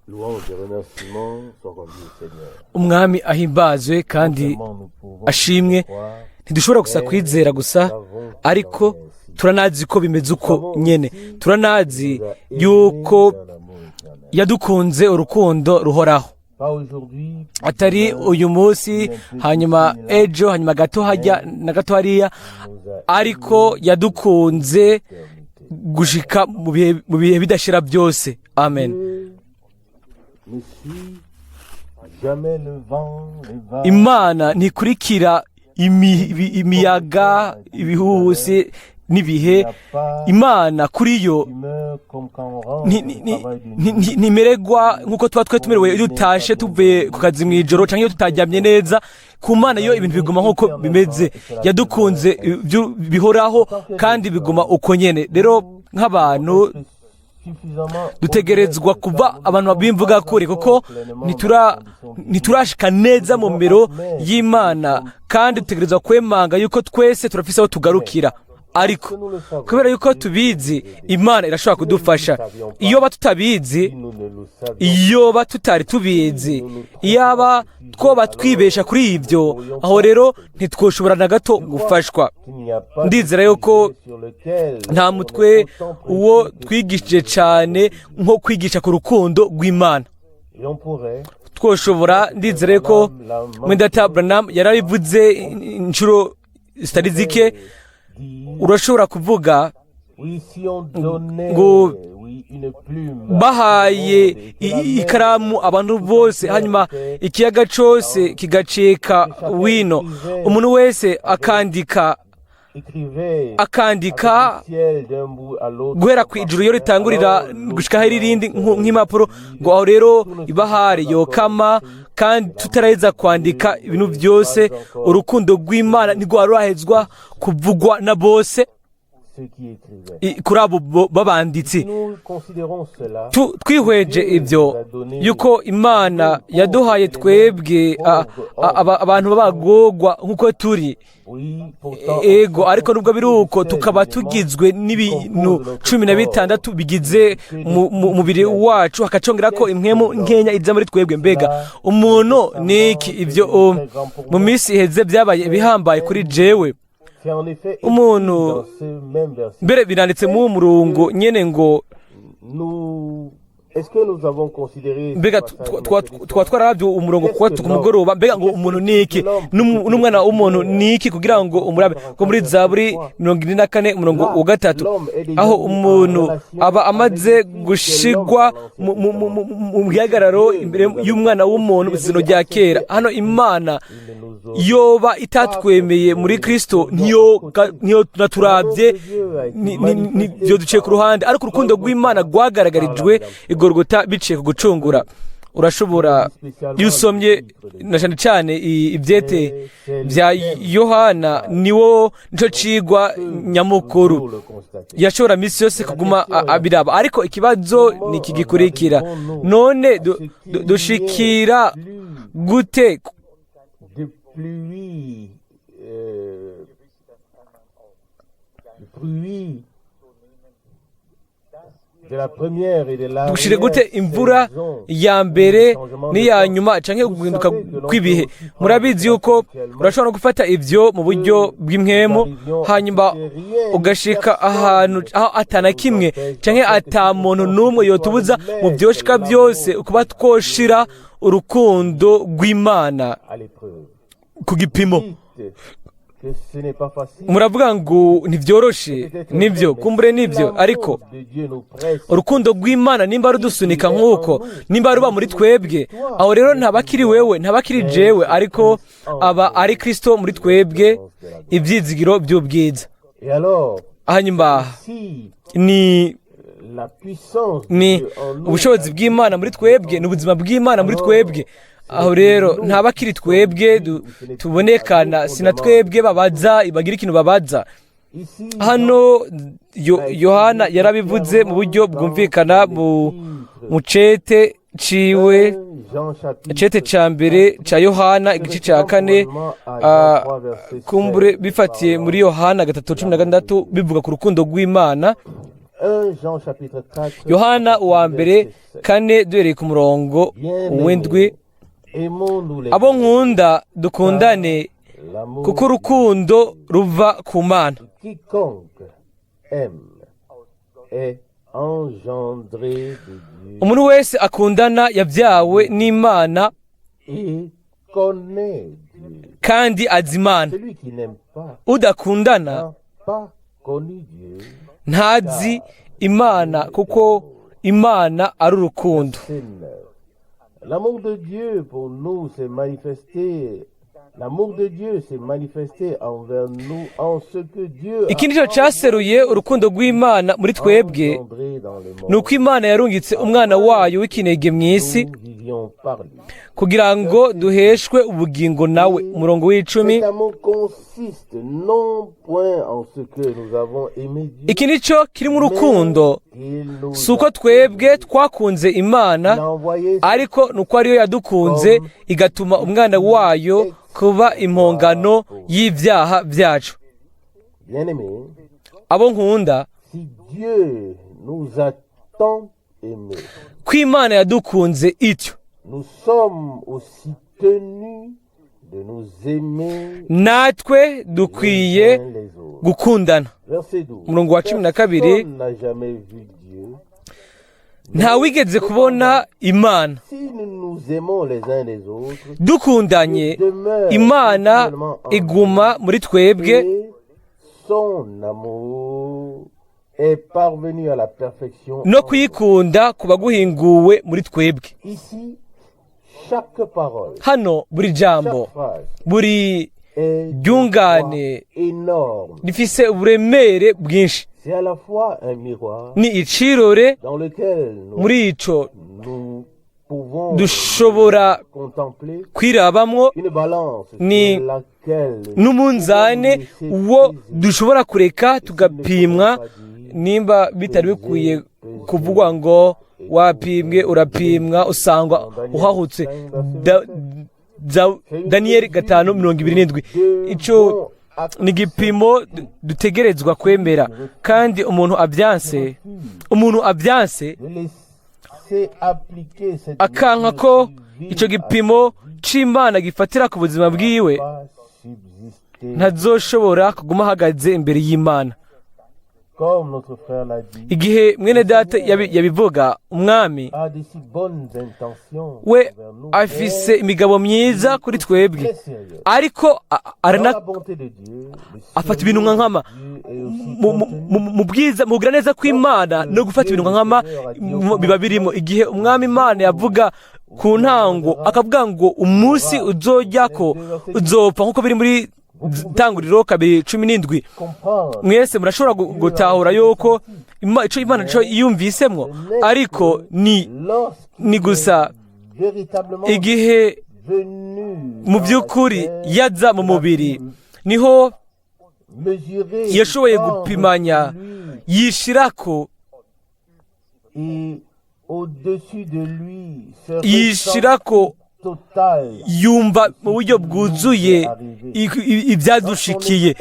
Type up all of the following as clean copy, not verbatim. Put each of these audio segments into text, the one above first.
Louange et remerciements soient rendus au Seigneur. Umwami ahimbazwe kandi Seulement nous pouvons ashimwe. croire, Ntidushobora gusa kwizera gusa, ariko turanazi ko bimeze uko nyene. Turanazi yuko dans l'amour éternel. yadukunze urukundo ruhoraho. Pas aujourd'hui, Atari uyu munsi, hanyuma ejo, hanyuma gato hajya na gato hariya, nous a ariko yadukunze éternité. gushika mu bihe bidashira byose. Amen. Dieu ne suit jamais le vent, les vagues, Imana ntikurikira imiyaga, ibihuhusi n'ibihe. Il n'y a pas Imana kuri yo d'humeur comme quand on rentre du travail de nuit. ntimererwa nk'uko tuba twe tumerewe iyo dutashe tuvuye ku kazi mu ijoro cyangwa iyo tutaryamye neza. Ku Mana yo ibintu biguma nk'uko bimeze. Yadukunze ibyo bihoraho kandi biguma uko nyene. Rero nk'abantu Suffisamment dutegerezwa kuba abantu b'imvuga kure, kuko ntiturashika neza mu miro y'Imana, kandi dutegerezwa kwemanga yuko twese turafise aho tugarukira. Ariko kubera yuko tubizi, Imana irashobora kudufasha. Iyo ba tutabizi, nous ne le savions iyo ba tutari tubizi, iyaba twoba twibesha kuri ibyo, aho rero ntitwoshobora na gato gufashwa. qu'il n'y a pas Ndizera yuko sur lequel nta mutwe uwo twigishije cyane nko kwigisha ku rukundo rw'Imana. Et on pourrait Twoshobora, ndizera ko mwendata Branham yarabivuze inshuro zitari zike. dire Urashobora kuvuga oui, si on donnait ngo oui, une plume bahaye ikaramu abantu bose, hanyuma ikiyaga cose kigacika wino, umuntu wese akandika, écrivait akandika ciel d'un bout à l'autre guhera ku ijuru iyo ritangurira gushika aho irindi nk'impapuro, ngo aho rero ibahari yokama kandi tutaraheza kwandika ibintu byose, urukundo rw'Imana ntirwari rurahezwa kuvugwa na bose ceux qui écrivaient. Kuri abo b'abanditsi. Nous considérons cela Twihweje ibyo yuko Imana yaduhaye twebwe abantu b'abagorwa nk'uko turi. Oui, pourtant Ego, ariko nubwo biri uko, tukaba tugizwe n'ibintu 16 bigize mu mubiri wacu, hakacongera ko impwemu nkenya iza muri twebwe. Mbega umuntu ni iki? Ibyo mu minsi iheze byabaye ibihambaye kuri jewe. C'est en effet écrit Umuntu dans ce même verset. mbere biranditse mu murongo nyene ngo Nous est-ce que nous avons considéré ce mbega passage mercredi twa soir? Twarabye umurongo kuwa ku mugoroba. Mbega ngo umuntu ni iki? N'umwana w'umuntu ni iki kugira ngo umurabe? Ko muri Zaburi 44 umurongo wa 3, aho umuntu aba amaze gushigwa mu gihagararo imbere y'umwana w'umuntu mu Isezerano rya Kera. Hano Imana yoba itatwemeye muri Kristo, niyo naturabye byo duciye ku ruhande, ariko urukundo rw'Imana rwagaragarijwe igorogota biciye ku gucungura. Urashobora, iyo usomye na cyane cyane ibyete bya Yohana, niwo nicyo cigwa nyamukuru. Pour le constater. Yashobora minsi yose kuguma abiraba. Ariko ikibazo ni iki gikurikira: none dushikira gute De pluie, de pluie de la première et de la Dushire gute imvura ya mbere n'iya nyuma canke guhinduka kw'ibihe? Murabizi yuko urashobora no gufata ivyo mu buryo bw'impwemu, hanyuma ugashika ahantu aho atana kimwe canke ata muntu n'umwe yotubuza mu vyoshika byose kuba twoshira urukundo rw'Imana à l'épreuve. ku gipimo. Dites que ce n'est pas facile. Muravuga ngo ntibyoroshe. Nibyo, kumbure nibyo, ariko De Dieu nous presse. urukundo rw'Imana nimba rudusunika nk'uko, nimba ruba muri twebwe, aho rero ntabakiri wewe, ntabakiri jewe, ariko aba ari Kristo muri twebwe, ibyizigiro by'ubwiza. Et alors, Hanyuma si ni la puissance de ni Dieu en nous, ubushobozi bw'Imana muri twebwe, ni ubuzima bw'Imana muri twebwe, aho rero ntabakiri twebwe tubonekana, si na twebwe babaza bagira ikintu babaza. Ici, Hano Yohana yarabivuze mu buryo bwumvikana mu cete ciwe, Jean chapitre icete ca mbere ca Yohana, igice ca 4, kumbure bifatiye muri Yohana 3:16, bivuga ku rukundo rw'Imana. 1 Jean chapitre 4, Yohana uwa mbere verset 7. 4 duhereye ku murongo w'indwi. Bien-aimés, aimons-nous les Abo nkunda, dukundane, l'amour kuko urukundo ruva ku Mana. Quiconque aime est engendré de Dieu Umuntu wese akundana yabyawe n'Imana et connaît Dieu. kandi azi Imana. Celui qui n'aime pas Udakundana n'a pas connu Dieu. ntazi Imana, kuko Imana ari urukundo. C'est neuf. L'amour de Dieu pour nous s'est manifesté. L'amour de Dieu s'est manifesté envers nous en ce que Dieu a Ikindi cyo cyaseruye urukundo rw'Imana muri twebwe engendré dans le monde. ni uko Imana yarungitse umwana wayo w'ikinege mu isi Nous vivions par lui. kugira ngo duheshwe ubugingo nawe. Umurongo w'icumi. Cet amour consiste non point en ce que nous avons aimé Dieu, Iki ni cyo kirimo urukundo, qu'il nous si uko twebwe twakunze Imana, a envoyé ariko ni uko ariyo yadukunze igatuma umwana wayo kuba impongano y'ibyaha byacu. Bien-aimés, Abo nkunda, si Dieu nous a tant aimés, ko Imana yadukunze ityo, nous sommes aussi tenus de nous aimer natwe dukwiye les uns les autres. gukundana. Verset 12. Umurongo wa 12. Personne n'a jamais vu Dieu. Ntawigeze kubona Imana. Si nous nous aimons les uns les autres, Dukundanye, demeure Imana continuellement en iguma muri twebwe, et son amour est parvenu à la perfection no en nous. kuyikunda kuba guhinguwe muri twebwe. Ici, chaque parole, Hano buri jambo, chaque phrase buri est d'un ryungane poids énorme. rifise uburemere bwinshi. C'est à la fois un miroir Ni icirore dans lequel nous, muri ico nous pouvons dushobora contempler, kwirabamwo, une balance ni sur laquelle nous n'umunzane pouvons wo laisser dushobora kureka tugapimwa, nimba bitari bikwiye kuvugwa ngo wapimwe urapimwa usangwa uhahutse. Daniyeli 5:27. Ico ni igipimo dutegerezwa kwemera, kandi umuntu abyanse, de laisser appliquer cette akanka mesure ko divine ico gipimo c'Imana gifatira ku buzima bwiwe, pas subsister. ntazoshobora kuguma ahagaze imbere y'Imana. Comme notre frère l'a dit, Igihe mwene data yabivuga, Umwami a de si bonnes intentions we envers nous, afise imigabo myiza kuri twebwe, mais très sérieux. ariko Dans arana la bonté de Dieu, le afata ibintu nka nkama. Dieu est aussi contenu. Mu bwiza, mu kugira neza kw'Imana no gufata ibintu nka nkama biba birimo. Igihe Umwami Imana yavuga ku ntango akavuga ngo umunsi uzojyako uzopfa, nk'uko biri muri Tanguriro 2:17, Comprendre mwese murashobora gutahura yuko ico Imana co yiyumvisemwo, ariko ni lorsqu'il ni gusa est véritablement igihe venu mu by'ukuri yaza mu mubiri niho mesurer yashoboye prendre gupimanya, lui yishirako et au-dessus de lui ce yishirako total yumva mu buryo bwuzuye ibyadushikiye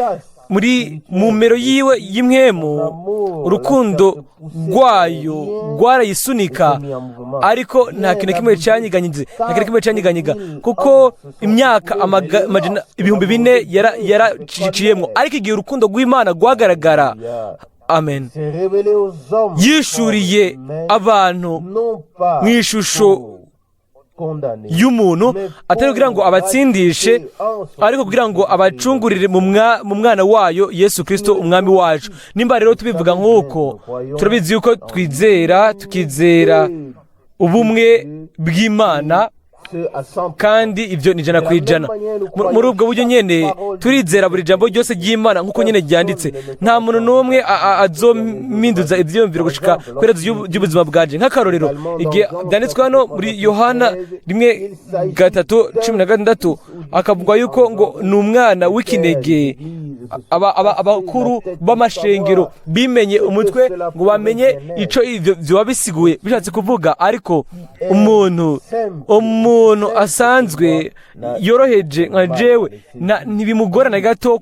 muri mu mero yiwe y'impwemu. Urukundo rwayo rwarayisunika, ariko nta kintu na kimwe cyanyiganyize, nta kintu na kimwe cyanyiganyiga, kuko imyaka 4000 yaraciciyemo. Ariko igihe urukundo rw'Imana rwagaragara, amen, s'est révélé aux hommes yishuriye abantu non pas mu ishusho pour condamner, y'umuntu, atari kugira ngo abatsindishe, ariko kugira ngo abacungurire mu mwana wayo Yesu Kirisito Umwami wacu. Nimba rero tubivuga nk'uko, turabizi yuko twizera, tukizera ubumwe bw'Imana, ce à 100%. Kandi ibyo ni 100%. Muri ubwo buryo nyene turizera buri jambo ryose ry'Imana nk'uko nyene ryanditse. Nta muntu n'umwe azominduza ivyiyumviro gushika ku iherezo ry'ubuzima bwanje. Nk'akarorero, igihe byanditswe hano muri Yohana 1:3:16, akavugwa yuko ngo ni umwana w'ikinege. Abakuru b'amashengero bimenye umutwe ngo bamenye icyo ibyo biba bisiguye bishatse kuvuga. Ariko umuntu asanzwe yoroheje nka jewe ntibimugora na gato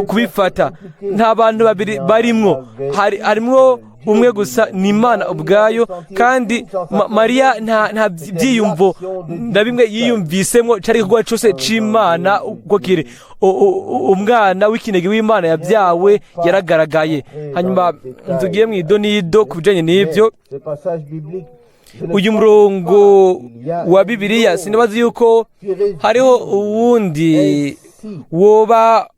kubifata. Nta bantu babiri barimwo, harimwo umwe gusa, ni Imana ubwayo. Kandi Mariya nta byiyumvo na bimwe yiyumvisemo, cyari igikorwa cyose cy'Imana uko kiri. Umwana w'ikinege w'Imana yabyawe yaragaragaye. Hanyuma tugiye mu idonido ku bijyanye n'ibyo, uyu murongo wa Bibiliya, sinibaza yuko hariho uwundi woba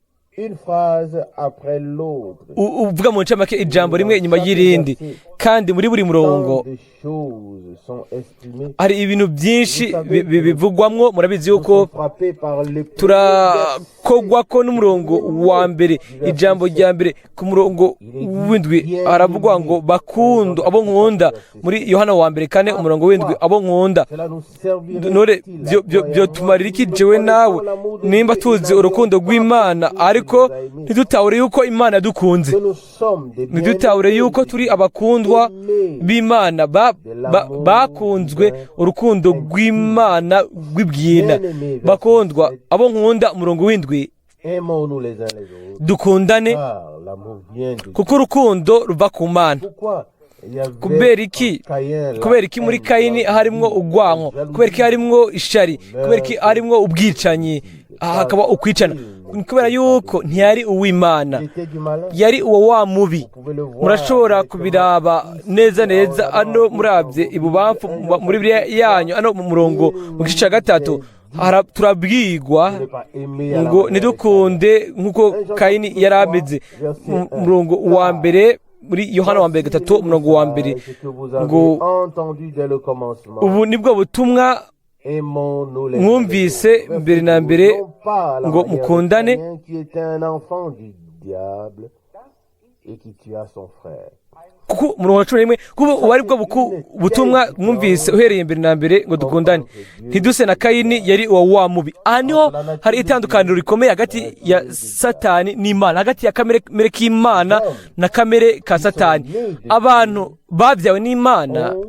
uvuga mu ncamake ijambo rimwe inyuma y'irindi, kandi muri buri murongo hari ibintu byinshi bivugwamwo. Murabizi yuko turakogwa ko n'umurongo wa mbere, ijambo rya mbere ku murongo w'indwi haravugwa ngo: "Bakundo, abo nkunda." Muri Yohana wa mbere 4 umurongo w'indwi, "Abo nkunda." None byo tumarira iki jewe nawe nimba tuzi urukundo rw'Imana ariko ntidutahure yuko Imana yadukunze, ntidutahure yuko turi abakundwa b'Imana, bakunzwe urukundo rw'Imana rw'ibwina? Bakundwa, abo nkunda, umurongo w'indwi, dukundane kuko urukundo ruva ku Mana. Kubera iki? Kubera iki muri Kayini harimwo urwanko? Kubera iki harimwo ishari? Kubera iki harimwo ubwicanyi, hakaba ukwicana? Kubera yuko ntiyari uw'Imana, yari uwo wa mubi. Murashobora kubiraba neza neza ano murabye ibubamfu muri Bibiliya yanyu, ano mu murongo mu gice cya 3 turabwirwa ngo ntidukunde nk'uko Kayini yari ameze. Mu murongo wa mbere muri Yohana wa mbere 3 umurongo wa mbere ngo: "Ubu nibwo butumwa mwumvise mbere na mbere, ngo mukundane." Et qui tua son frère. Kuko umurongo wa 11, kuko ubu ari bwo butumwa mwumvise uhereye mbere na mbere, ngo dukundane, ntiduse na Kayini yari uwa wa mubi. Aha niho hari itandukaniro rikomeye hagati ya Satani n'Imana, hagati ya kamere k'Imana na kamere ka Satani. Abantu babyawe n'Imana Ont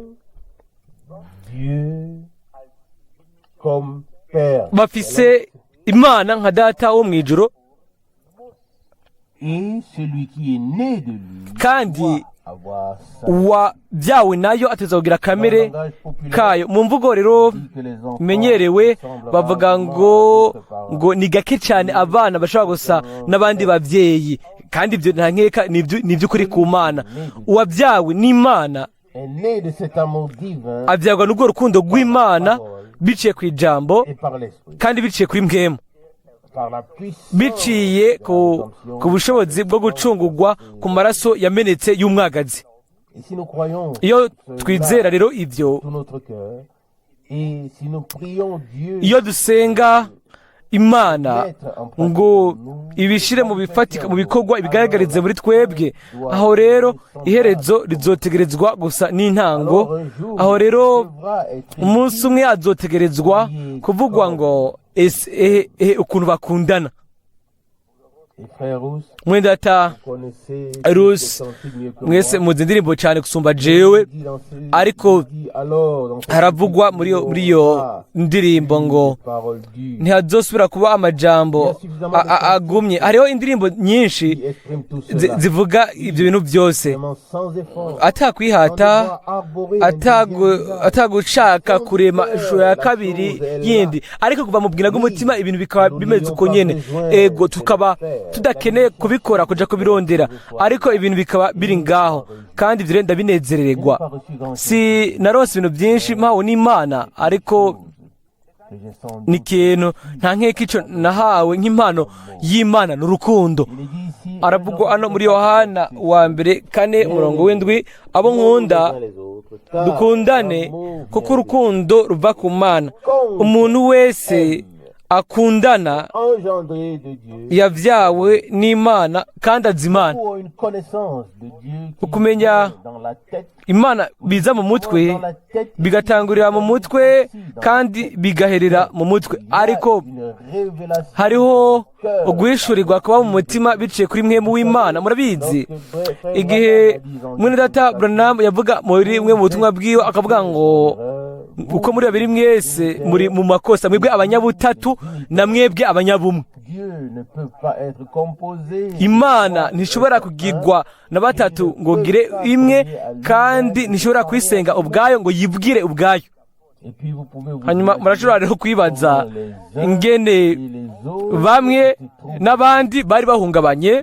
Dieu comme Père. bafise Imana nka Data wo mu ijuru. Et celui qui est né de lui Kandi doit avoir sa uwabyawe nayo ateza kugira kamere kayo. Mu mvugo rero menyerewe bavuga ngo ni gake cyane abana bashobora gusa n'abandi babyeyi, kandi ibyo nta nkeka ni iby'ukuri ku Mana. Uwabyawe n'Imana est né de cet amour divin abyarwa n'urwo rukundo rw'Imana biciye ku ijambo et par l'Esprit, kandi biciye kuri Mpwemu, par la puissance biciye ku bushobozi bwo gucungurwa ku maraso yamenetse y'umwagazi. Et si nous croyons Iyo twizera rero ibyo, tout notre cœur, et si nous prions Dieu iyo dusenga Imana ngo ibishyire mu bifatika, mu bikorwa, ibigaragarize muri twebwe, aho rero iherezo rizotegerezwa gusa n'intango. Aho rero umunsi umwe azotegerezwa kuvugwa ngo: "Ese ehe ehe ukuntu bakundana!" Et frère Rousse, Mwendata connaissez Rusi, mwese muzi indirimbo cyane gusumba jewe, ariko haravugwa muri iyo ndirimbo ngo ntihazosubira kuba amajambo agumye. Hariho indirimbo nyinshi zivuga ibyo bintu byose, atakwihata, atagushaka kurema ishusho ya kabiri yindi, ariko kuva mu bwina bw'umutima ibintu bikaba bimeze uko nyene. Ego, tukaba tudakeneye kubikora, kuja kubirondera, ariko ibintu bikaba biri ngaho, kandi ibyo rero ndabinezerererwa. Si narose ibintu byinshi mpawe n'Imana, ariko ni ikintu nta nkeka ico nahawe nk'impano y'Imana ni urukundo. Aravugwa hano muri Yohana wa mbere 4 umurongo w'indwi: "Abo nkunda, dukundane, kuko urukundo ruva ku Mana. Umuntu wese Akundana engendré de Dieu, yavyawe n'Imana kandi azi Imana. ou ont une connaissance de Dieu qui Ukumenya vient dans la tête, Imana biza mu mutwe, dans la tête, bigatangurira mu mutwe kandi bigaherera mu mutwe, ariko une révélation hariho du cœur. uguhishurirwa kuba mu mutima biciye kuri mwemu w'Imana. Murabizi, igihe mwene data Branham yavuga muri mwe mu butumwa bwiwe, akavuga ngo uko muri babiri mwese muri mu makosa, mwebwe abanyabutatu na mwebwe abanyabumwe. Dieu ne peut pas être composé. Imana ntishobora kugirwa na batatu ngo gire imwe, kandi ntishobora kwisenga ubwayo ngo yibwire ubwayo. Et puis vous pouvez vous Hanyuma imaginer murashobora rero kwibaza comment les uns ingene et les autres bamwe se trouvent n'abandi bari bahungabanye,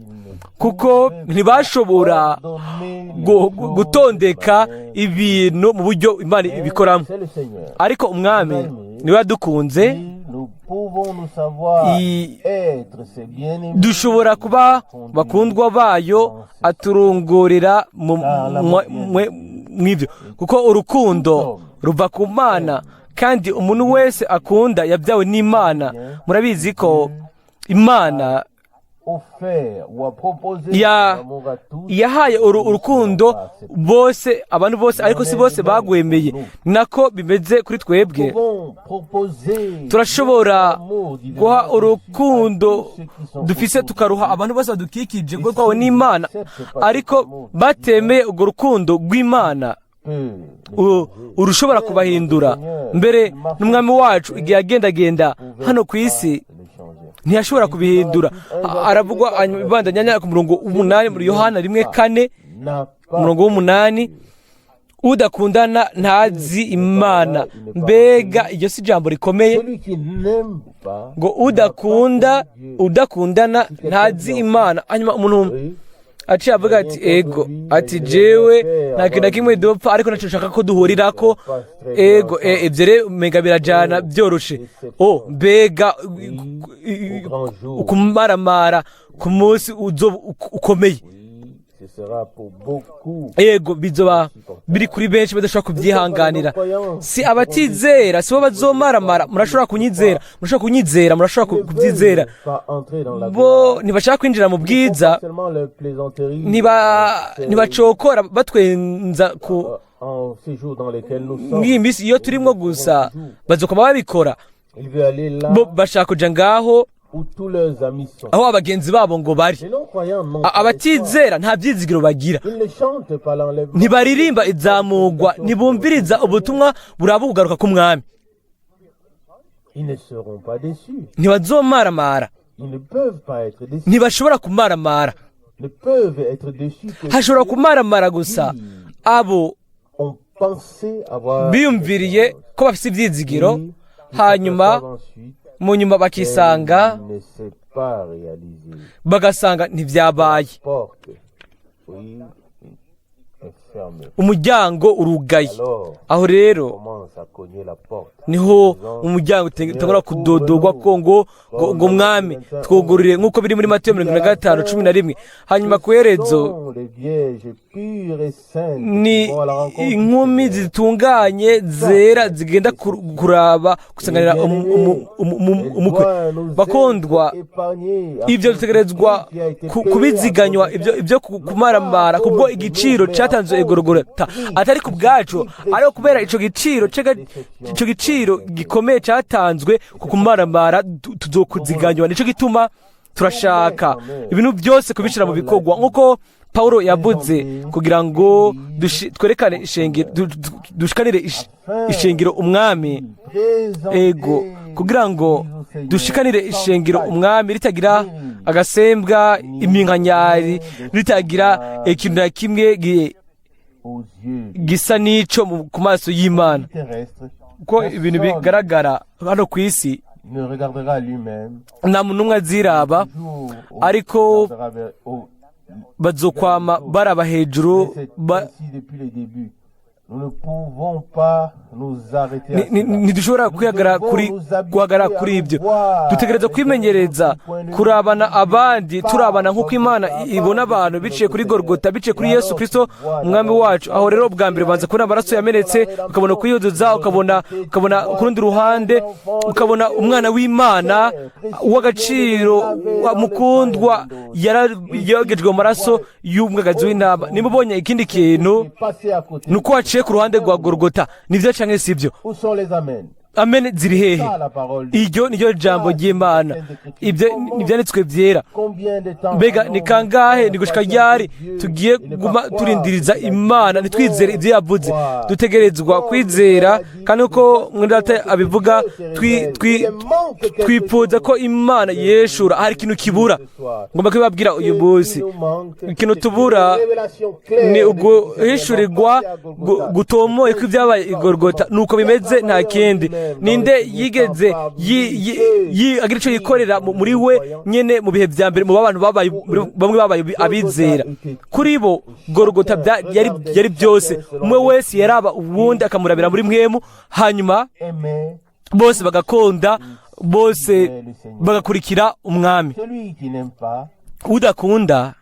kuko ntibashobora ordonner les choses gutondeka de manière- ibintu mu buryo Imana ibikoramo. C'est le Seigneur. Ariko Umwami niwe yadukunze. Si nous pouvons nous savoir être ses bien-aimés, Dushobora kuba bakundwa bayo, aturungurira mw'ibyo, kuko urukundo ruva ku Mana, kandi umuntu wese akunda yabyawe n'Imana. Murabizi ko Imana offert ou a proposé son amour à tous, yahaye urukundo bose, abantu bose, ariko si bose bagwemeye. Nako bimeze kuri twebwe. pouvons proposer Turashobora l'amour divin guha urukundo à tous ceux qui sont dufise, autour. tukaruha abantu bose badukikije kuko twawe n'Imana, ariko batemeye urwo rukundo rw'Imana, Peut les urushobora kubahindura. Mbere n'Umwami wacu, igihe yagendagenda hano ku isi, les changer. ntiyashobora kubihindura. Aravugwa hanyuma ibandanya ku murongo w'umunani muri Yohana 1:4, N'a pas umurongo w'umunani: udakundana ntazi Imana. Mbega iryo si ijambo rikomeye! Celui qui n'aime pas Ngo udakunda, udakundana ntazi Imana. Hanyuma umuntu Oui. aciye avuga ati: ego, ati jewe nta kintu na kimwe dupfa, ariko nacyo nshaka ko duhurirako. Ego, ibyo rero umenga birajana byoroshe. O mbega ukumaramara ku munsi ukomeye! Oui, ce sera pour beaucoup. Ego, bizoba biri kuri benshi badashobora kubyihanganira. Si abatizera, si bo bazomaramara. Murashobora kunyizera, murashobora kunyizera, murashobora kubyizera. Pas entrer dans la Bo gloire. ntibashaka kwinjira mu bwiza. Seulement leur plaisanterie. Ntibacokora batwenza ku En ces jours dans lesquels nous sommes. mw'iyi minsi iyo turimo gusa, bazokoma babikora. Il veut aller là Bo bashaka kuja ngaho où tous leurs amis sont. aho abagenzi babo ngo bari. Les non-croyants n'ont pas d'espoir. Abatizera nta byizigiro bagira. Ils ne chantent pas l'enlèvement. Ntibaririmba izamugwa, ntibumviriza ubutumwa buraba ukugaruka k'Umwami. Ils ne seront pas déçus. Ntibazomaramara. Ils ne peuvent pas être déçus. Ntibashobora kumaramara. Ne peuvent être déçus que Hashobora kumaramara gusa abo ont pensé avoir biyumviriye ko bafite ibyizigiro, hanyuma mu nyuma bakisanga ne s'est pas réalisé. bagasanga ntibyabaye. Porte, oui, est fermée. Umuryango urugaye. Alors, Aho rero commence à cogner la porte. niho umuryango utangura kudodogwa ko ngo Mwami twugurure, nk'uko biri muri Matiyo 25:11. Hanyuma ku iherezo Sont les vierges pures et saintes ni qui vont à la rencontre du inkumi Seigneur. zitunganye zera zigenda kuraba gusanganira umukwe. Bakundwa, ibyo bitegerezwa kubiziganywa, ibyo kumaramara kubwo igiciro cyatanzwe igorogota, atari ku bwacu, ariko kubera ico giciro ico giciro gikomeye cyatanzwe ku kumaramara, tuzokuziganywa. Nico gituma turashaka ibintu byose kubishyira mu bikorwa, nk'uko Paulo yavuze, kugira ngo twerekane ishengero, dushikanire ishengero Umwami. Ego, kugira ngo dushikanire ishengero Umwami ritagira agasembwa, iminkanyari, ritagira ikintu na kimwe Aux yeux gisa n'ico ku maso y'Imana. terrestre, Uko ibintu bigaragara hano ku isi, ne regardera lui-même. nta muntu n'umwe aziraba, Toujours au- ariko regardera vers- au- bazokwama baraba hejuru Mais c'est ba ainsi depuis le début. Nous ne pouvons pas Ntidushobora guhagarara kuri ibyo. Dutegereza kwimenyereza kurabana abandi, turabana nk'uko Imana ibona abantu, biciye kuri Gorogota, biciye kuri Yesu Kirisito umwami wacu. Aho rero bwa mbere ubanza kubona amaraso yamenetse, ukabona kuyuzuza, ukabona ku rundi ruhande ukabona umwana w'Imana w'agaciro mukundwa yogejwe mu maraso y'umwagazi w'intama. Niba ubonye ikindi kintu, ni uko waciye ku ruhande rwa Gorogota. Nibyo cyangwa si ibyo? Amen ziri hehe? Iryo ni ryo jambo ry'Imana, ibyo ibyanditswe byera. Mbega ni kangahe, ni gushika ryari tugiye guma turindiriza Imana ntitwizere ibyo yavuze? Dutegerezwa kwizera, kandi uko mwene abivuga, twipfuza ko Imana yeshura. Hari ikintu kibura, ngomba kubibabwira uyu munsi. Ikintu tubura ni uguhishurirwa gutomoye ko ibyabaye igorogota nuko bimeze, nta kindi. Ninde yigeze agira icyo yikorera muri we nyine mu bihe bya mbere, mu bantu bamwe babaye abizera? Kuri bo Gorogota yari byose. Umwe wese yaraba uwundi akamurabira muri mwemu, hanyuma bose bagakunda, bose bagakurikira umwami. Udakunda,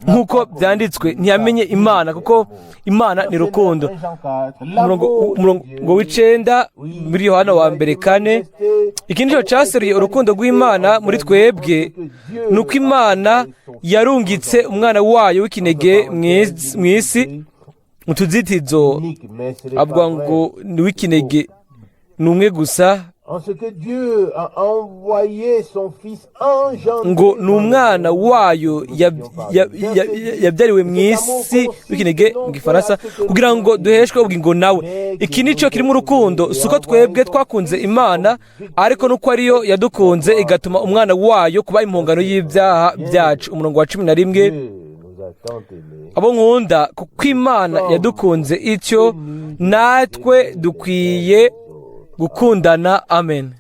nk'uko byanditswe, ntiyamenye Imana, kuko Imana ni rukundo. Umurongo w'9 muri Yohana wa mbere 4: ikindi cyo cyaseruye urukundo rw'Imana muri twebwe ni uko Imana yarungitse umwana wayo w'ikinege mu isi. Mu tuzitizo avuga ngo ni w'ikinege, ni umwe gusa, ngo ni umwana wayo yabyariwe mu isi w'ikinege mu gifaransa, kugira ngo duheshwe ubugingo nawe. Iki nicyo kirimo urukundo: si uko twebwe twakunze Imana, ariko nuko ariyo yadukunze igatuma umwana wayo kuba impongano y'ibyaha byacu. Umurongo wa 11: abo nkunda, kuko Imana yadukunze icyo, natwe dukwiye gukundana. Amen.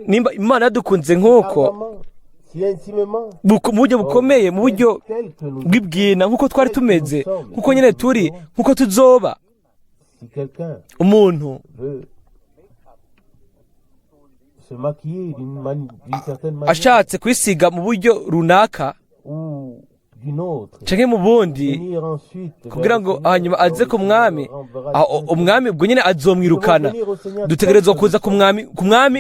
Nimba Imana yadukunze nk'uko, mu buryo bukomeye, mu buryo bw'ibwina, nk'uko twari tumeze, nk'uko nyine turi, nk'uko tuzoba, umuntu ashatse kwisiga mu buryo runaka canke mu bundi, kugira ngo hanyuma aze ku mwami, umwami ubwo nyine azomwirukana. Dutegerezwa kuza ku mwami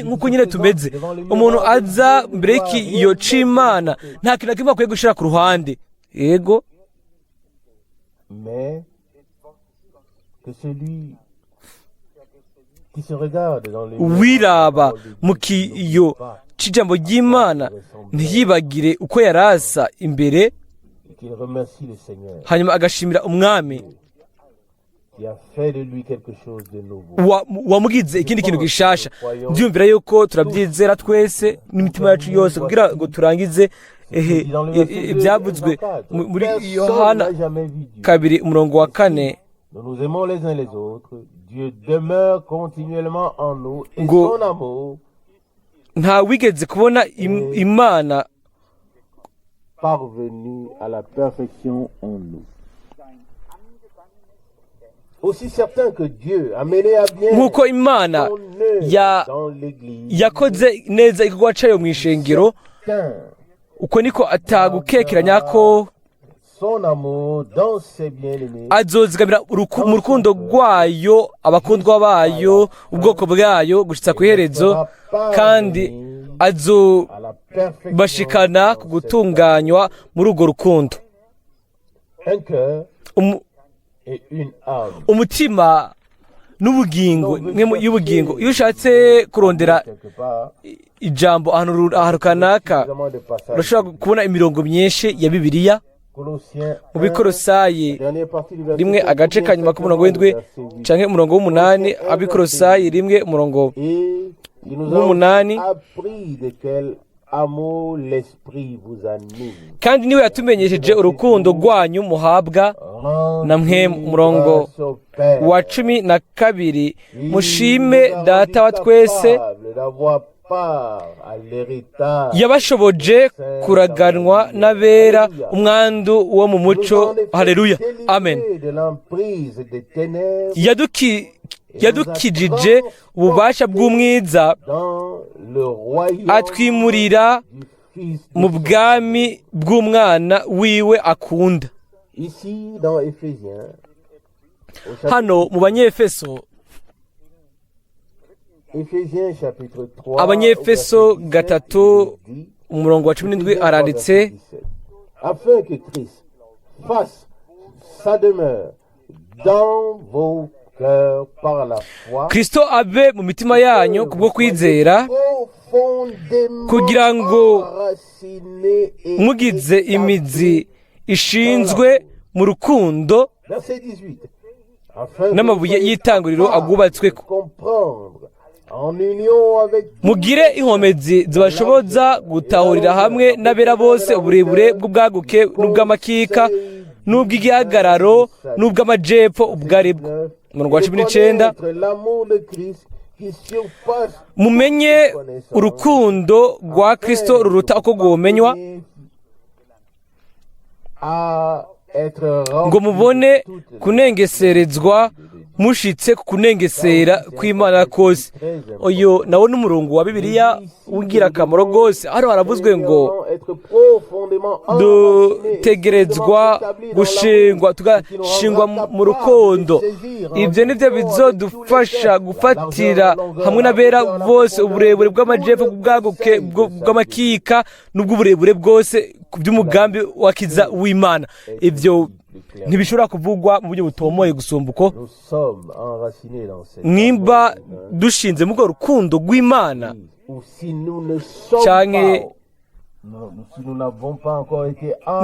nk'uko nyine tumeze. Umuntu aza mbere y'ikiyo c'Imana nta kintu na kimwe akwiye gushira ku ruhande. Yego, uwiraba mu kiyo c'ijambo ry'Imana ntiyibagire uko yarasa imbere, hanyuma agashimira umwami wamugize ikindi kintu gishasha. Mbyumvira yuko turabyizera twese n'imitima yacu yose, kugira ngo turangize ibyavuzwe muri Yohana 2 umurongo wa 4 ngo nta wigeze kubona Imana parvenu à la perfection en nous. Aussi certain que Dieu a mené à bien nk'uko Imana yakoze neza igikorwa cyayo mu ishengero, uko niko atagukekeranya ko azozigamira mu rukundo rwayo abakundwa bayo, ubwoko bwayo, gushitsa ku iherezo, kandi azobashikana ku gutunganywa muri urwo rukundo. Umutima n'ubugingo y'ubugingo. Iyo ushatse kurondera ijambo ahantu kanaka, urashobora kubona imirongo myinshi ya Bibiliya. Mu Bikorosayi 1 agace ka nyuma k'umurongo w'7 canke umurongo w'8, Abikorosayi 1 umurongo w'8: kandi niwe yatumenyesheje urukundo rwanyu muhabwa na mwe. Umurongo wa 12: mushime Data wa twese Yabashoboje kuraganwa n'abera umwandu wo mu muco. Haleluya, amen. Yadukijije ububasha bw'umwiza, atwimurira mu bwami bw'umwana wiwe akunda. Hano mu Banyefeso, Abanyefeso 3 umurongo wa 17 aranditse: Afin que Christ fasse sa demeure dans vos cœurs par la foi, Kristo abe mu mitima yanyu kubwo kwizera, kugira ngo mugize imizi ishinzwe mu rukundo n'amabuye y'itanguriro agubatsweko, mugire inkomezi zibashoboza gutahurira hamwe n'abera bose uburebure bw'ubwaguke n'ubw'amakika n'ubw'igihagararo n'ubw'amajepfo ubwo ari bwo. Umurongo wa 19: mumenye urukundo rwa Kristo ruruta uko rwomenywa, ngo mubone kunengeserezwa mushitse ku kunengesera kw'Imana kose. Uyu nawo ni umurongo wa Bibiliya w'ingirakamaro rwose. Hano haravuzwe ngo dutegerezwa gushingwa, tugashingwa mu rukundo. Ibyo nibyo bizodufasha gufatira hamwe n'abera bose uburebure bw'amajepfo, bw'ubwaguke bw'amakika n'ubw'uburebure bwose ku by'umugambi wakiza w'Imana. Ibyo ntibishobora kuvugwa mu buryo butomoye gusumba uko. Nimba dushinze mu rukundo rw'Imana, canke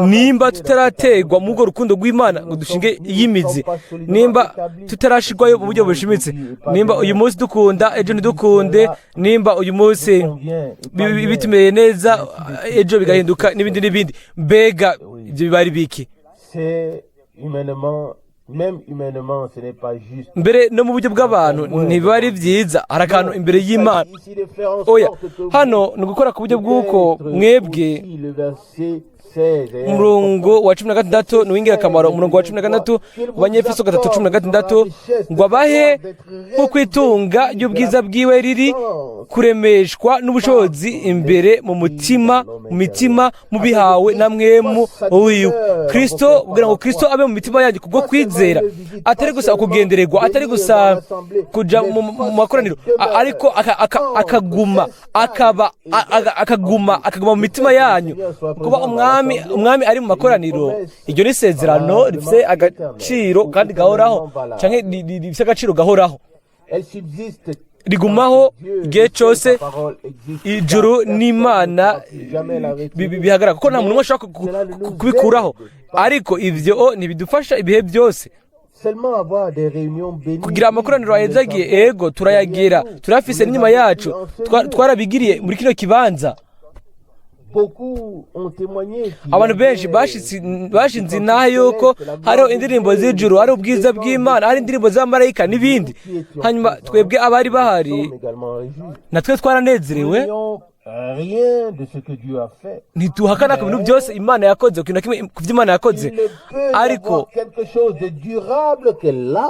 nimba tutarategwa mu rukundo rw'Imana ngo dushinge iy'imizi, nimba tutarashirwayo mu buryo bushimitse, nimba uyu munsi dukunda ejo ntidukunde, nimba uyu munsi bitumereye neza ejo bigahinduka, n'ibindi n'ibindi, mbega ibyo biba ari biki? Mbere no mu buryo bw'abantu ntibiba ari byiza. Hari akantu imbere y'Imana. Oya, hano ni ugukora ku buryo bw'uko mwebwe. Umurongo wa 16 ni uw'ingirakamaro. Umurongo wa 16, Abanyefeso 3:16, ngo abahe nko kwitunga ry'ubwiza bwiwe riri kuremeshwa n'ubushobozi imbere mu mutima, mu mitima mubihawe na mwemu wiwe Kristo, kugira ngo Kristo abe mu mitima yanyu kubwo kwizera, atari gusa kugendererwa, atari gusa kuja mu makoraniro, ariko akaguma, akaba akaguma akaguma mu mitima yanyu. Kuba umwami ari mu makoraniro, iryo ni isezerano rifite agaciro kandi gahoraho, canke rifite agaciro gahoraho, rigumaho igihe cyose ijuru n'Imana bihagarara, kuko nta muntu umwe ashobora kubikuraho. Ariko ibyo ntibidufasha ibihe byose kugira amakoraniro ahezagiye. Ego, turayagira, turafise n'inyuma yacu, twarabigiriye muri kino kibanza. Abantu benshi bashinze inaha yuko hariho indirimbo z'ijuru, hari ubwiza bw'Imana, hari indirimbo z'abamarayika n'ibindi. Hanyuma twebwe abari bahari natwe twaranezerewe. Ntituhakana ku bintu byose Imana yakoze, ku byo Imana yakoze, ariko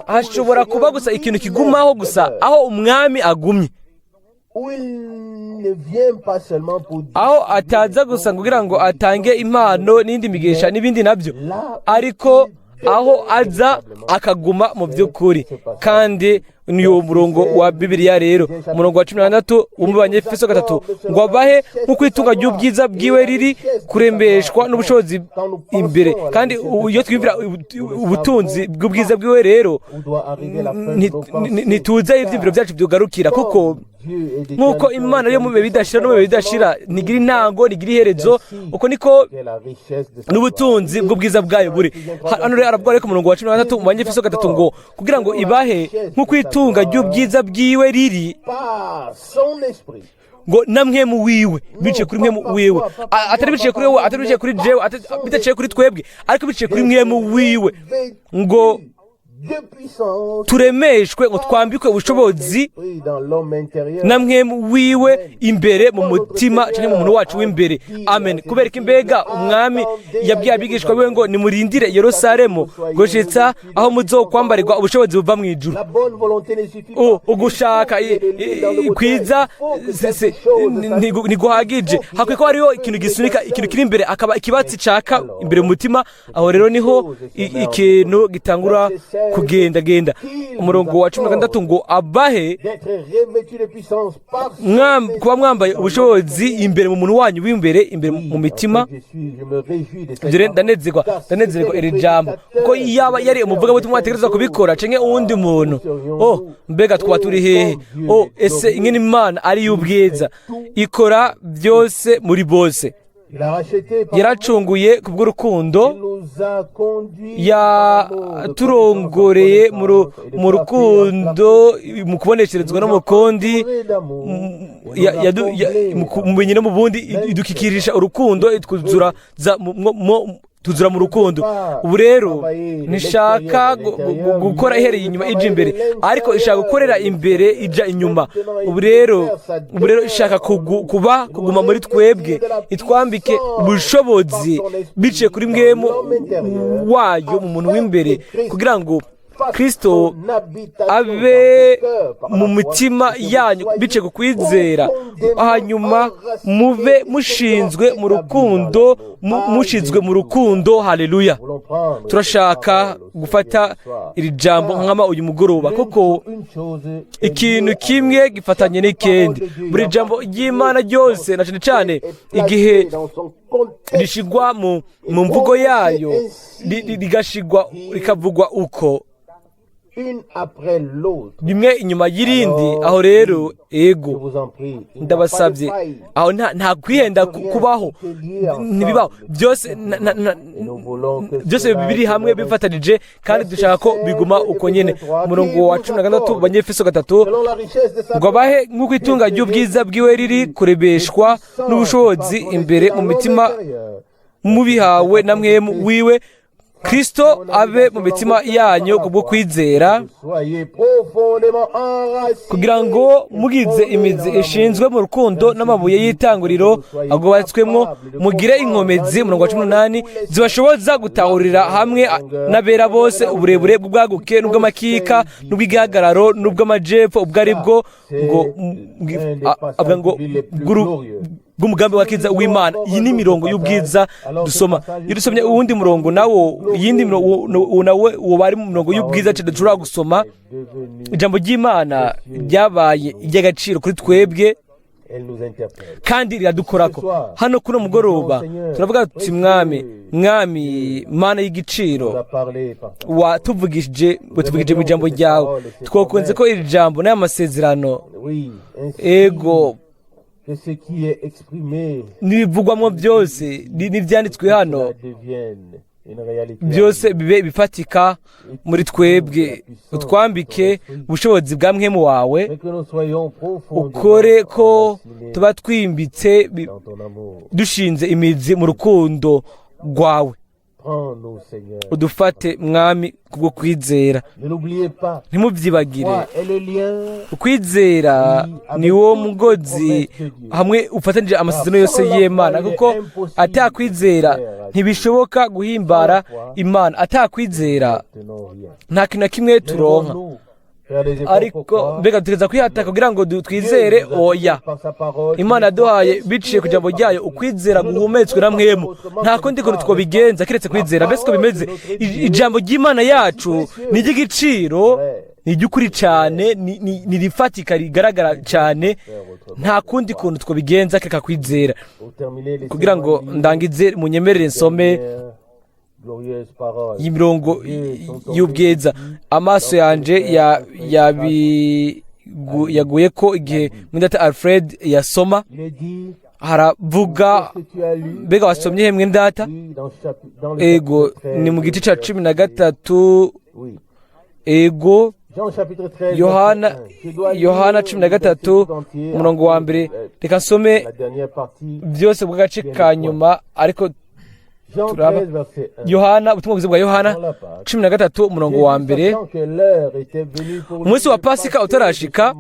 hashobora kuba gusa ikintu kigumaho gusa aho umwami agumye, aho ataza gusa kugira ngo atange impano n'indi migisha n'ibindi nabyo, ariko aho aza akaguma mu by'ukuri. Kandi ni uwo murongo wa Bibiliya rero, umurongo wa 16 wo mu Banyefeso 3, ngo abahe nk'uko itunga ry'ubwiza bwiwe riri kurembeshwa n'ubushobozi imbere. Kandi iyo twiyumvira ubutunzi bw'ubwiza bwiwe rero, ntituze ibyiyumviro byacu byugarukira, kuko nk'uko Imana yo mu bihe bidashira no mu bihe bidashira ntigira intango, ntigira iherezo, uko niko n'ubutunzi bw'ubwiza bwayo buri. Hano rero aravuga ariko umurongo wa 13 mu Banyefeso 3, ngo kugira ngo ibahe nk'uko itunga ry'ubwiza bwiwe riri, ngo namwe mu wiwe, biciye kuri mwe mu wiwe, atari biciye kuri wowe, atari biciye kuri jewe, bidaciye kuri twebwe, ariko biciye kuri mwe mu wiwe, ngo Turemeshwe ngo twambikwe ubushobozi na mwemu wiwe imbere mu mutima cyangwa mu muntu wacu w'imbere. Amen. Kubera ko imbega umwami yabwiye abigishwa biwe ngo nimurindire Yerusalemu gushitsa aho muzokwambarirwa ubushobozi buva mu ijuru. Ugushaka kwiza ntiguhagije, hakwiye ko hariho ikintu gisunika, ikintu kiri imbere, akaba ikibatsi caka imbere mu mutima. Aho rero niho ikintu gitangura kugendagenda. Umurongo wa 16 ngo abahe kuba mwambaye ubushobozi imbere mu muntu wanyu w'imbere, imbere mu mitima. Ndanezerwa iri jambo, kuko yaba yari umuvugabutumwa ategereza kubikora canke uwundi muntu, oh mbega twaba turi hehe? Oh, ese ingene Imana ari y'ubwiza, ikora byose muri bose. Yaracunguye kubw'urukundo, yaturongoreye mu rukundo, mu kubonesherezwa no mu kundi, mu bintu no mu bundi, idukikirisha urukundo, itwuzura tuzura mu rukundo. Ubu rero ntishaka gukora ihereye inyuma ija imbere, ariko ishaka gukorera imbere ija inyuma. Ubu rero ishaka kuba kuguma muri twebwe, itwambike ubushobozi biciye kuri mwemu wayo mu muntu w'imbere, kugira ngo Kristo abe mu mitima yanyu biciye ku kwizera, hanyuma mube mushinzwe mu rukundo, mushinzwe mu rukundo. Haleluya. Turashaka gufata iri jambo nkama uyu mugoroba, kuko ikintu kimwe gifatanye n'ikindi. Buri jambo ry'Imana ryose, na cyane cyane igihe rishigwa mu mvugo yayo, rigashigwa rikavugwa uko rimwe inyuma y'irindi. Aho rero ego ndabasabye, aho nta kwihenda kubaho, ntibibaho. Byose byose biri hamwe bifatanije, kandi dushaka ko biguma uko nyene. Umurongo wa 16 Banyefeso 3 ngo abahe nk'uko itunga ry'ubwiza bwiwe riri kurebeshwa n'ubushobozi imbere mu mitima mubihawe na mwemu wiwe, Kristo abe mu mitima yanyu kubwo kwizera, kugira ngo mugize imizi ishinzwe mu rukundo n'amabuye y'itanguriro agubatswemwo, mugire inkomezi. Umurongo wa 18 zibashoboza gutahurira hamwe n'abera bose uburebure bw'ubwaguke n'ubw'amakika n'ubw'igihagararo n'ubw'amajepfo ubwo ari bwo, ngo ngo bw'umugambi wa kiza w'Imana. Iyi ni mirongo y'ubwiza dusoma. Iyo dusomye uwundi murongo nawo, iyindi nawe uwo bari mu mirongo y'ubwiza dushobora gusoma, ijambo ry'Imana ryabaye iry'agaciro kuri twebwe kandi riradukorako. Hano kuno mugoroba turavuga tuti mwami, mwami Mana y'igiciro, watuvugishije, watuvugije mu ijambo ryawe. Twakunze ko iri jambo n'aya masezerano, ego n'ibivugwamo byose n'ibyanditswe hano byose bibe bifatika muri twebwe. Utwambike ubushobozi bwa mwemu wawe, ukore ko tuba twimbitse dushinze imizi mu rukundo rwawe. Udufate mwami kubwo kwizera. Ntimubyibagire, ukwizera ni wo mugozi hamwe ufatanije amasezerano yose y'Imana, kuko atakwizera ntibishoboka guhimbara Imana. Atakwizera nta kintu na kimwe turonka. Ariko mbega dutegereza kwihata kugira ngo twizere? Oya, Imana yaduhaye biciye ku jambo ryayo ukwizera guhumetswe na mwemu. Nta kundi kuntu twobigenza keretse kwizera. Mbese uko bimeze, ijambo ry'Imana yacu ni iry'igiciro, ni iry'ukuri cyane, ni rifatika rigaragara cyane. Nta kundi kuntu twobigenza kereka kwizera. Kugira ngo ndangize, munyemerere nsome y'imirongo y'ubwiza. Amaso yanje yaguye ko igihe mwendata Alfred yasoma, haravuga. Mbega wasomye he mwendata? Ego, ni mu gice ca 13. Ego, Yohana 13 umurongo wa mbere. Reka nsome byose bw'agace ka nyuma, ariko Turaba Yohana, ubutumwa bwiza bwa Yohana 13 umurongo wa mbere. Umunsi wa Pasika utarashika,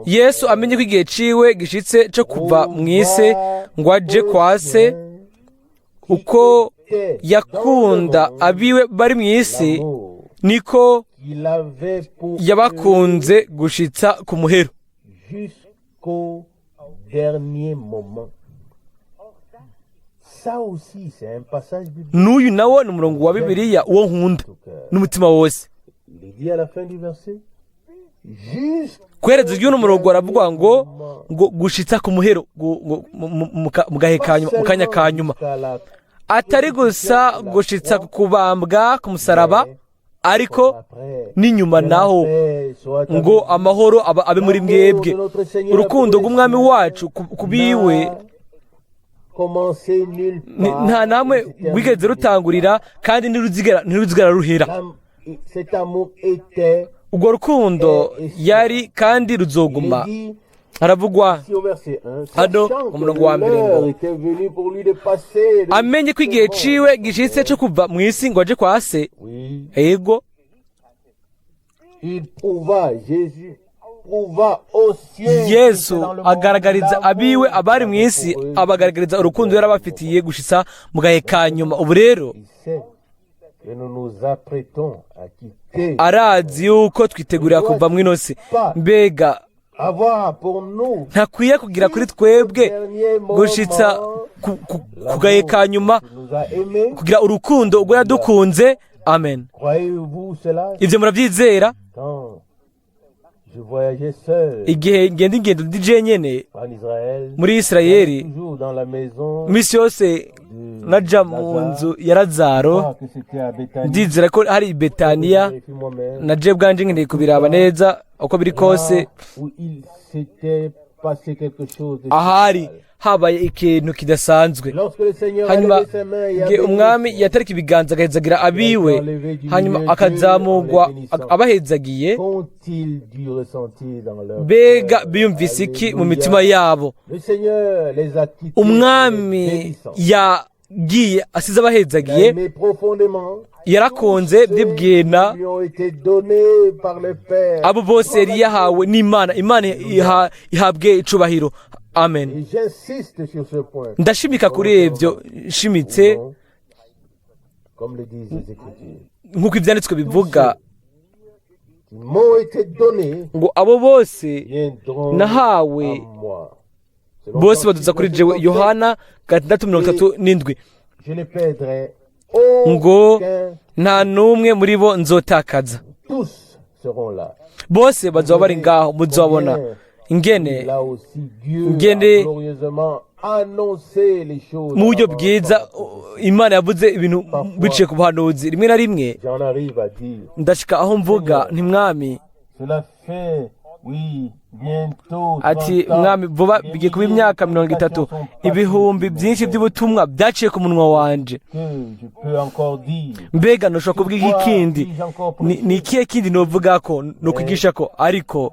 Yesu amenye ko igihe ciwe gishitse co kuva mu isi ngo aje kwa se, uko yakunda abiwe bari mu isi niko yabakunze gushitsa ku muhero. N'uyu nawo ni umurongo wa Bibiliya uwo nkunda n'umutima wose. Kwereza ry'uno murongo aravuga ngo gushitsa ku muhero, mu gahe ka nyuma, mu kanya ka nyuma, atari gusa gushitsa ku kubambwa ku musaraba, ariko n'inyuma naho ngo amahoro abe muri mwebwe. Urukundo rw'umwami wacu kubiwe nta namwe rwigeze rutangurira, kandi ntiruzigera ruhera. Urwo rukundo yari kandi ruzoguma. Haravugwa hano mu murongo wa mbere ngo amenye ko igihe ciwe gishitse co kuva mu isi ngo aje kwa se. Ego, Yesu agaragariza abiwe abari mu isi, abagaragariza urukundo yarabafitiye gushitsa mu gahe ka nyuma. Ubu rero arazi yuko twitegurira kuva mu ino si. Mbega ntakwiye kugira kuri twebwe gushitsa ku gahe ka nyuma, kugira urukundo ubwo yadukunze. Amen. Ibyo murabyizera? Igihe ngenda ingendo ndi jenyene muri Isirayeli, misi yose naja mu nzu ya Lazaro, ndizera ko hari i Betaniya, naje bwanje nkeneye kubiraba neza uko biri kose. Ahari habaye ikintu kidasanzwe. Hanyuma umwami yatarika ibiganza agahezagira abiwe, hanyuma akazamugwa abahezagiye. Mbega biyumvise iki mu mitima yabo? Umwami yagiye asize abahezagiye, yarakunze byibwina abo bose yari yahawe n'Imana. Imana ihabwe icubahiro. Amen. Ndashimika kuri ibyo nshimitse nk'uko ibyanditswe bivuga ngo abo bose nahawe bose baduza kuri jewe. Yohana 6:37 ngo nta n'umwe muri bo nzotakaza, bose bazoba bari ngaho, muzobona ingene mu buryo bwiza Imana yavuze ibintu biciye ku buhanuzi. Rimwe na rimwe ndashika aho mvuga nti mwami, ati mwami vuba bigiye kuba imyaka 30, ibihumbi byinshi by'ubutumwa byaciye ku munwa wanje. Mbega ntushobora kuvuga ikindi? Ni ikihe kindi novuga ko nokwigisha ko? Ariko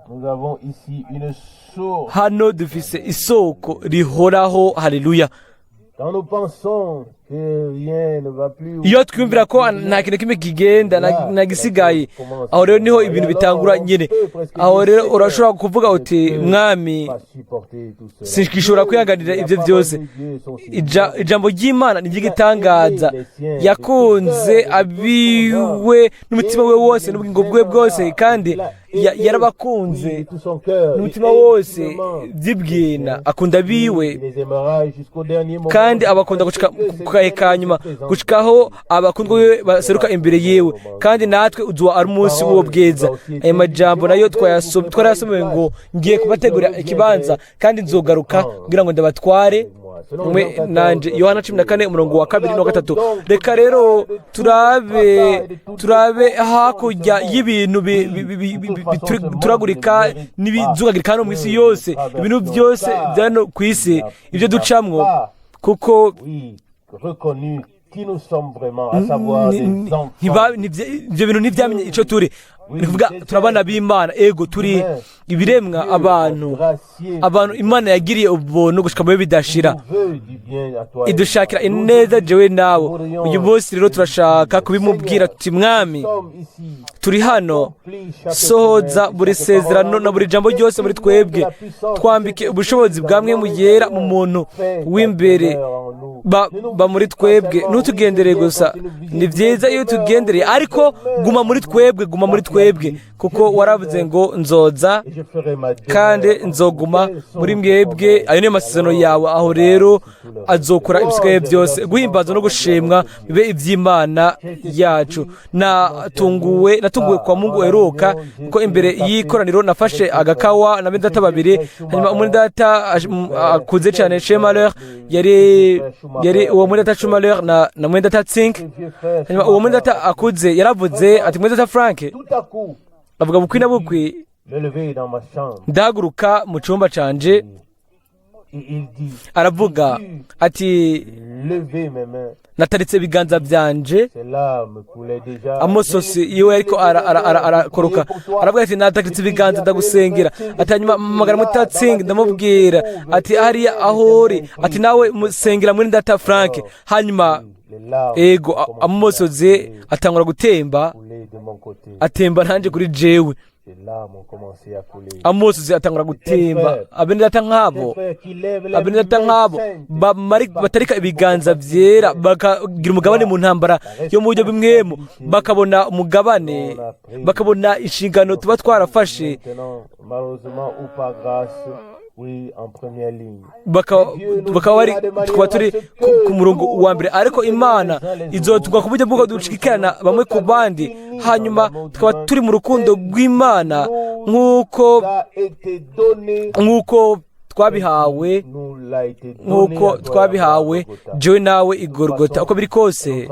hano dufise isoko rihoraho. Haleluya. Iyo twiyumvira ko nta kintu kimwe kigenda nta gisigaye, aho rero niho ibintu bitangura nyine. Aho rero urashobora kuvuga uti mwami, sinshobora kwihanganira ibyo byose. Ijambo ry'Imana ni ry'igitangaza. Yakunze abiwe n'umutima we wose n'ubugingo bwe bwose, kandi yarabakunze n'umutima wose byibwina. Akunda abiwe kandi abakunda gushika ku gahe ka nyuma, gushikaho abakundwa be baseruka imbere yewe. Kandi natwe uzuba ari umunsi w'uwo bwiza. Aya majambo nayo twarayasomewe ngo ngiye kubategurira ikibanza kandi nzogaruka kugira ngo ndabatware mwe nanje. Yohana 14 umurongo wa 2 no 3. Reka rero turabe hakurya y'ibintu turagurika n'ibizugagirika hano mu isi yose, ibintu byose byano ku isi, ibyo ducamwo, kuko ibyo bintu ntibyamenye icyo turi. Ni kuvuga turabana b'Imana. Ego, turi Ibiremwa, abantu, abantu Imana yagiriye ubuntu gushika mu bihe bidashira, idushakira ineza jewe nawe. Uyu munsi rero turashaka kubimubwira tuti: "Mwami, turi hano, sohoza buri sezerano na buri jambo ryose muri twebwe. Twambike ubushobozi bwa Mpwemu Yera mu muntu w'imbere, ba muri twebwe. Ntutugendereye gusa. Ni byiza iyo tugendereye, ariko guma muri twebwe, guma muri twebwe, kuko waravuze ngo: 'Nzoza kandi nzoguma muri mwebwe.' Ayo niyo masezerano yawe. Aho rero azokora ibisigaye byose. Guhimbaza no gushimwa bibe iby'Imana yacu." Natunguwe kwa Mungu uheruka ko imbere y'ikoraniro nafashe agakawa na bene data babiri. Hanyuma umwe data akuze cyane, Shemaleur, yari uwo mwene data Schumacher na mwene data Tsink. Hanyuma uwo mwene data akuze yaravuze ati: "Mwene data Frank," avuga, "bukwi na bukwi ndahaguruka mu cyumba canje." Aravuga ati: "Nataritse ibiganza byanje." Amososi yiwe ariko arakoroka. Aravuga ati: "Nataritse ibiganza, ndagusengera." Ati hanyuma mpamagara mutatsingi, ndamubwira ati: "Hariya aho uri," ati, "nawe musengera muri data Frank." Hanyuma ego, amosozi atangura gutemba, atemba nanjye kuri jewe, amosozi atangura gutemba. Abene data nk'abo batarika ibiganza byera, bakagira umugabane mu ntambara yo mu buryo bw'impwemu, bakabona umugabane, bakabona inshingano tuba twarafashe, bakaba bari, tukaba turi ku murongo wa mbere. Ariko Imana izotugwa ku buryo bw'uko dushikirana bamwe ku bandi, hanyuma tukaba turi mu rukundo rw'Imana nk'uko twabihawe jewe nawe igorogota. Uko biri kose,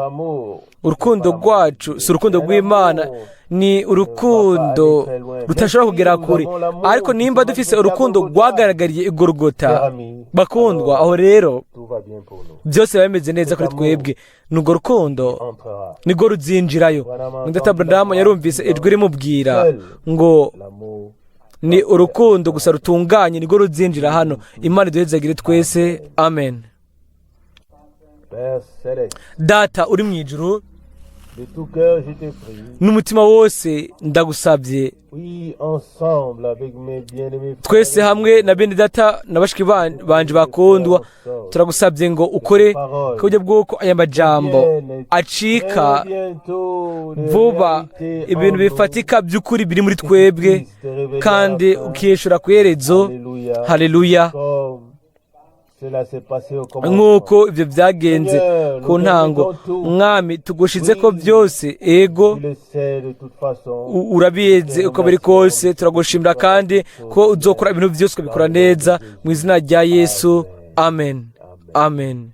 urukundo rwacu si urukundo rw'Imana, ni urukundo rutashobora kugera kure. Ariko nimba dufise urukundo rwagaragariye igorogota, bakundwa, aho rero byose biba bimeze neza kuri twebwe. Ni urwo rukundo nirwo ruzinjirayo. Ndata Branham yarumvise ijwi rimubwira ngo ni urukundo gusa rutunganye nirwo ruzinjira hano. Imana iduhezagire twese. Amen. Père céleste, Data uri mu ijuru, de tout cœur je te prie. n'umutima wose ndagusabye. Oui, ensemble avec mes bien-aimés Twese frères, hamwe na bene data na bashiki banje bakundwa, turagusabye ngo ukore ku buryo bw'uko aya majambo acika vuba ibintu bifatika by'ukuri biri muri twebwe, kandi ukishura ku iherezo. Haleluya. Comme cela s'est passé au commencement. Nk'uko ibyo byagenze ku ntango, Mwami, tugushize ko byose, ego. Tu le sais de toute façon. Urabizi uko biri kose. Turagushimira kandi ko uzokora ibintu byose ukabikora neza, mu izina rya Yesu, amen, amen.